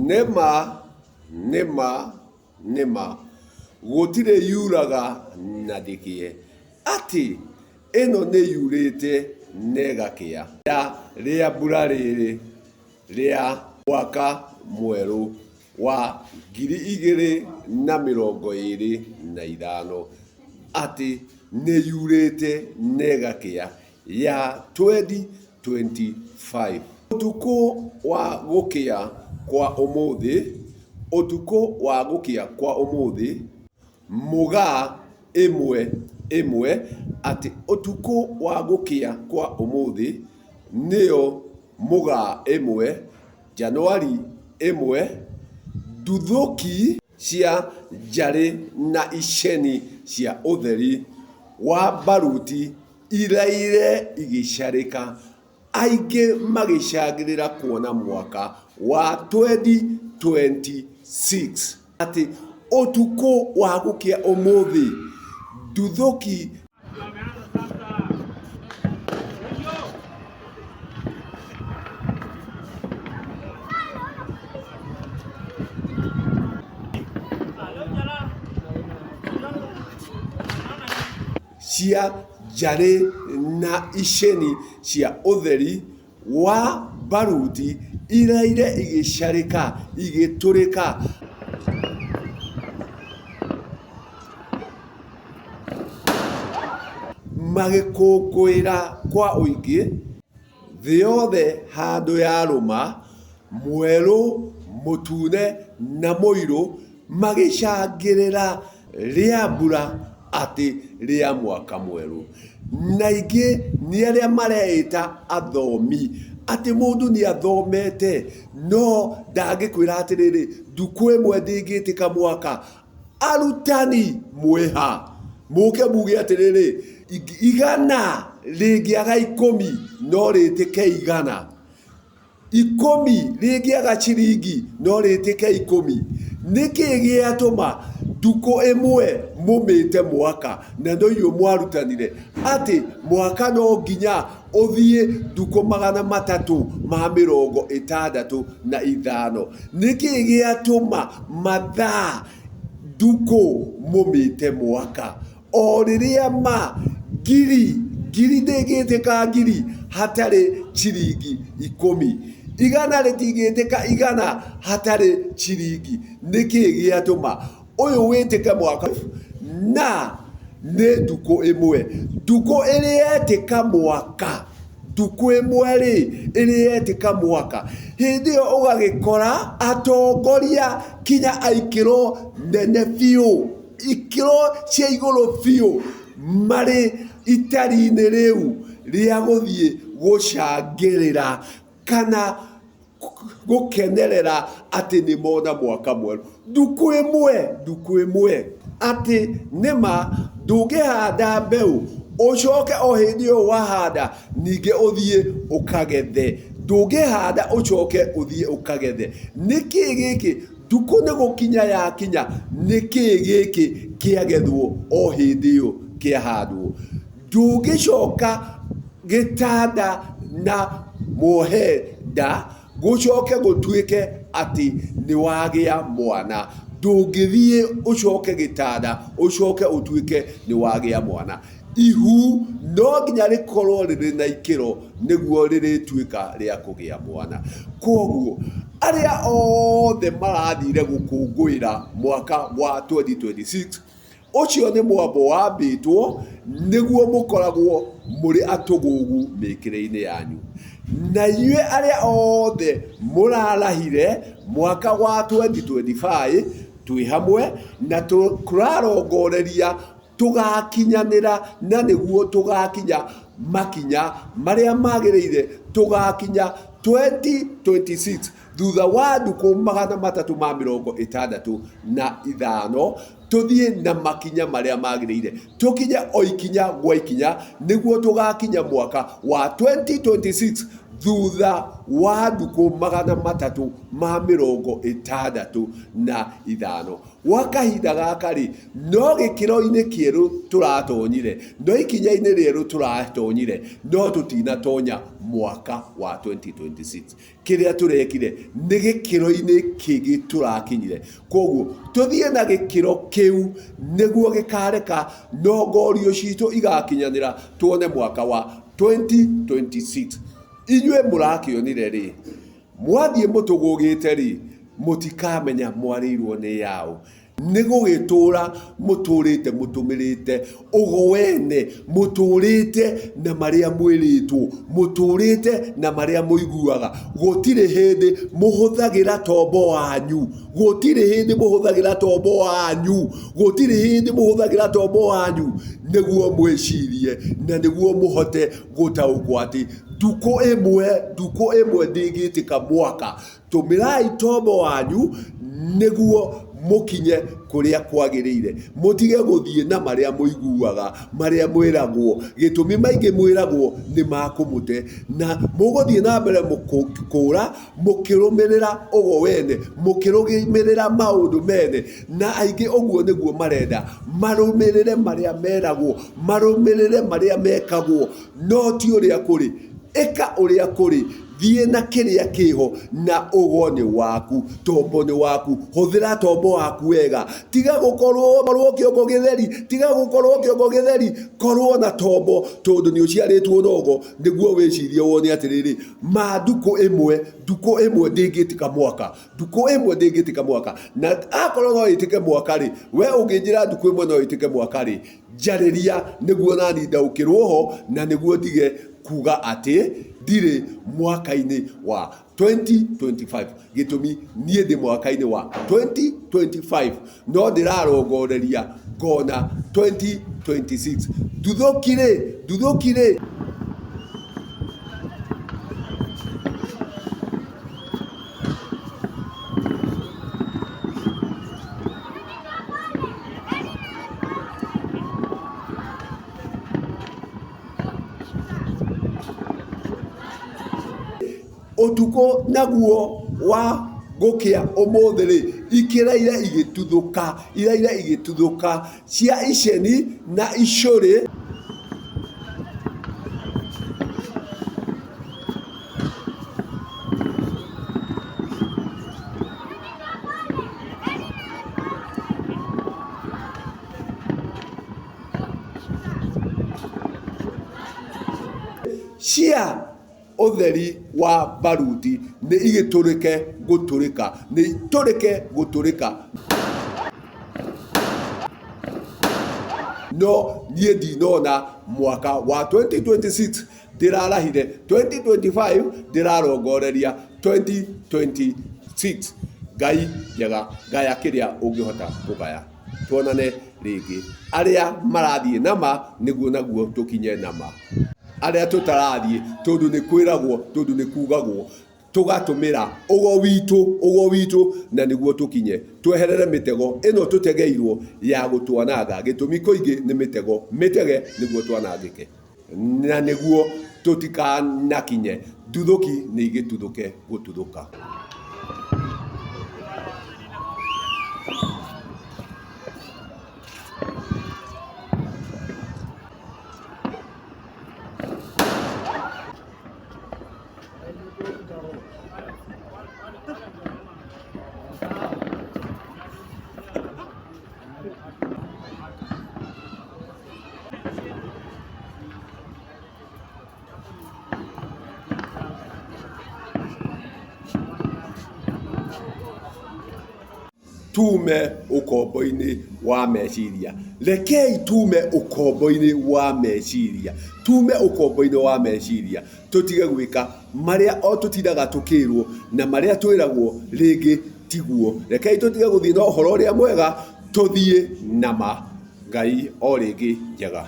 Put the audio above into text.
Nĩma nĩma nĩma gũtirĩ yuraga na ndĩkĩe atĩ ĩno nĩ yurĩte na ĩgakĩa. Rĩa mbura rĩrĩ rĩa mwaka mwerũ wa 2025 atĩ nĩ yurĩte na ĩgakĩa ya 2025. Ũtukũ wa gũkĩa kwa ũmũthĩ, ũtukũ wa gũkĩa kwa ũmũthĩ, mũgaa ĩmwe ĩmwe atĩ ũtukũ wa gũkĩa kwa ũmũthĩ nĩyo mũgaa ĩmwe, Janũarĩ ĩmwe, nduthũki cia njarĩ na iceni cia ũtheri wa mbaruti iraire igĩcarĩka, aingĩ magĩcangĩrĩra kuona mwaka wa 2026. Atĩ ũtukũ wa gũkĩa ũmũthĩ, nduthũki cia njarĩ na iceni cia ũtheri wa mbaruti iraire igĩcarĩka igĩtũrĩka. Magĩkũngũĩra kwa ũingĩ, thĩ yothe handũ yarũma, mwerũ, mũtune na mũirũ magĩcangĩrĩra rĩa mbura atĩ rĩa mwaka mwerũ. Na aingĩ nĩ arĩa mareĩta athomi, atĩ mũndũ nĩ athomete no ndangĩkwĩra atĩrĩrĩ, ndukũ ĩmwe ndĩngĩtĩka mwaka. Arutani mwĩha? Mũke muge atĩrĩrĩ, igana rĩngĩaga ikũmi no rĩtĩke igana. Ikũmi rĩngĩaga ciringi no rĩtĩke ikũmi. Nĩkĩ gĩatũma ndukũ ĩmwe mũmĩte mwaka na no inyuĩ mwarutanire atĩ mwaka no nginya ũthiĩ ndukũ 365? Nĩkĩ gĩatũma mathaa ndukũ mũmĩte mwaka? O rĩrĩa ma ngiri, ngiri ndĩngĩtĩka ngiri hatarĩ ciringi ikũmi. Igana rĩtingĩtĩka igana hatarĩ ciringi. Nĩkĩ gĩatũma ũyũ wĩtĩke mwaka na nĩ ndukũ ĩmwe? Ndukũ ĩrĩ yetĩka mwaka, ndukũ ĩmwe rĩ, ĩrĩ yetĩka mwaka. Hĩndĩ ĩyo ũgagĩkora atongoria kinya aikĩro nene biũ. Ikĩro cia igũrũ biũ marĩ itari-inĩ rĩu rĩa gũthiĩ gũcangĩrĩra kana gũkenerera atĩ nĩ mona mwaka mwerũ. Ndukũ ĩmwe, ndukũ ĩmwe atĩ nĩma ndũngĩhanda mbeũ ũcoke o hĩndĩ ĩyo wahanda ningĩ ũthiĩ ũkagethe. Ndũngĩhanda ũcoke ũthiĩ ũkagethe. Nĩkĩ gĩkĩ? Ndukũ nĩ gũkinya yakinya, nĩ kĩĩ gĩkĩ kĩagethwo o hĩndĩ ĩyo kĩahandwo? Ndũngĩcoka gĩtanda na muohe nda gũcoke gũtuĩke atĩ nĩ wagĩa mwana. Ndũngĩthiĩ ũcoke gĩtanda ũcoke ũtuĩke nĩ wagĩa mwana. Ihu no nginya rĩkorwo rĩrĩ na ikĩro nĩguo rĩrĩtuĩka rĩa kũgĩa mwana. Kwoguo arĩa othe marathire gũkũngũĩra mwaka wa 2026, ũcio nĩ mwambo wambĩtwo nĩguo mũkoragwo mũrĩ atũgũgu mĩkĩre-inĩ yanyu. Na inyuĩ arĩa othe mũrarahire mwaka wa 2025 twĩ hamwe na tũrarongoreria tũgakinyanĩra na nĩguo tũgakinya makinya marĩa magĩrĩire tũgakinya 2026 thutha wa ndukũ 365 tũthiĩ na makinya marĩa magĩrĩire tũkinye o ikinya gwa ikinya nĩguo tũgakinya mwaka wa 2026. Thutha wa ndukũ 365. Gwa kahinda gaka rĩ, no gĩkĩro-inĩ kĩerũ tũratonyire, no ikinya-inĩ rĩerũ tũratonyire, no tũtinatonya mwaka wa 2026. Kĩrĩa tũrekire nĩ gĩkĩro-inĩ kĩngĩ tũrakinyire. Koguo tũthiĩ na gĩkĩro kĩu nĩguo gĩkareka nongorio citũ igakinyanĩra tuone mwaka wa 2026. Inyuĩ mũrakĩonire rĩ, mwathiĩ mũtũgũgĩte rĩ, mũtikamenya mwarĩirwo nĩ yaũ. Nĩ gũgĩtũra mũtũrĩte mũtũmĩrĩte ũgo wene, mũtũrĩte na marĩa mwĩrĩtwo, mũtũrĩte na marĩa mũiguaga. Gũtirĩ hĩndĩ mũhũthagĩra tombo wanyu, gũtirĩ hĩndĩ mũhũthagĩra tombo wanyu, gũtirĩ hĩndĩ mũhũthagĩra tombo wanyu nĩguo mwĩcirie na nĩguo mũhote gũtaũkwo atĩ ndukũ ĩmwe, ndukũ ĩmwe ndĩngĩtĩka mwaka. Tũmĩrai tombo wanyu nĩguo mũkinye kũrĩa kwagĩrĩire. Mũtige gũthiĩ na marĩa mũiguaga, marĩa mwĩragwo. Gĩtũmi maingĩ mwĩragwo nĩ ma kũmũte. Na mũgũthiĩ na mbere kũra mũkĩrũmĩrĩra ũgo wene, mũkĩrũmĩrĩra maũndũ mene. Na aingĩ ũguo nĩguo marenda, marũmĩrĩre marĩa meragwo, marũmĩrĩre marĩa mekagwo, no ti ũrĩa kũrĩ. Ĩka ũrĩa kũrĩ, thiĩ na kĩrĩa kĩho, na ũgo nĩ waku, tombo nĩ waku. Hũthĩra tombo waku wega. Tiga gũkorwo kĩongo gĩtheri, tiga gũkorwo kĩongo gĩtheri, korwo na tombo, tondũ nĩ ũciarĩtwo na ũgo, nĩguo wĩcirie wone atĩrĩrĩ, ma ndukũ ĩmwe, ndukũ ĩmwe ndĩngĩtĩka mwaka, ndukũ ĩmwe ndĩngĩtĩka mwaka. Na akorwo no ĩtĩke mwaka rĩ, we ũngĩnjĩra ndukũ ĩmwe no ĩtĩke mwaka rĩ, njarĩria nĩguo nani ndaũkĩrwo ho, na nĩguo ndige kuga atĩ ndirĩ mwaka-inĩ wa 2025. Gĩtũmi niĩ ndĩ mwaka-inĩ wa 2025, no ndĩrarongoreria ngona 2026. Nduthũki rĩ, nduthũki rĩ. Ũtukũ naguo wa gũkĩa ũmũthĩ rĩ, ikĩraire igĩtuthũka, iraire igĩtuthũka cia iceni na icũrĩ. Cia ũtheri wa baruti nĩ igĩtũrĩke gũtũrĩka, nĩ itũrĩke gũtũrĩka. No niĩ ndinona mwaka wa 2026 ndĩrarahire, 2025 ndĩrarongoreria 2026. Ngai njega, gaya kĩrĩa ũngĩhota kũgaya. Tuonane rĩngĩ. Arĩa marathiĩ nama nĩguo naguo tũkinye nama. Arĩa tũtarathiĩ tondũ nĩ kwĩragwo, tondũ nĩ kugagwo, tũgatũmĩra ũgo witũ, ũgo witũ na nĩguo tũkinye. Tweherere mĩtego ĩno tũtegeirwo ya gũtwananga. Gĩtũmi kũingĩ nĩ mĩtego mĩtege nĩguo twanangĩke. Na nĩguo tũtikanakinye nduthũki nĩ igĩtuthũke gũtuthũka. Tume ũkombo-inĩ wa meciria. Rekei tume ũkombo-inĩ wa meciria. Tume ũkombo-inĩ wa meciria. Tũtige gwĩka marĩa o tũtindaga tũkĩrwo na marĩa twĩragwo rĩngĩ tiguo. Rekei tũtige gũthiĩ na ũhoro ũrĩa mwega, tũthiĩ na ma. Ngai o rĩngĩ njega.